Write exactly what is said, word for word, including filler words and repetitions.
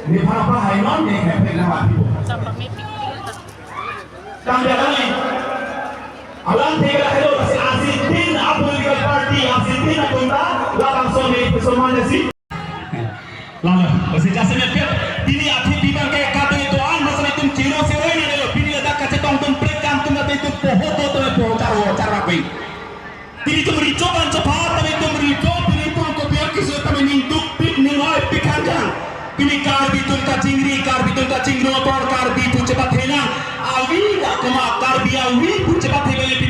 Nephan apahai non ne khepek na mati. Tanggal kali. Alang tiga helo si asin tin a political party, asin tin atum ta labangso me pesoman si. Lalu, besi jasemet pet, pini athi bibang ke kado itu an, masa itum ciro siroi na delo, pini ladak kachetong tum prekam tum kado itu poho to to poho charo charo ping. Pini itum richo ban chopha, tame itum richo, pini itum kopiak kisu tame ning duk pik ning oi pik hangkang. Pini Karbi itum kachingri, Karbi itum kachingri apor, Karbi itum chepat henang. Awi dak koma Karbi awi itum chepat henang.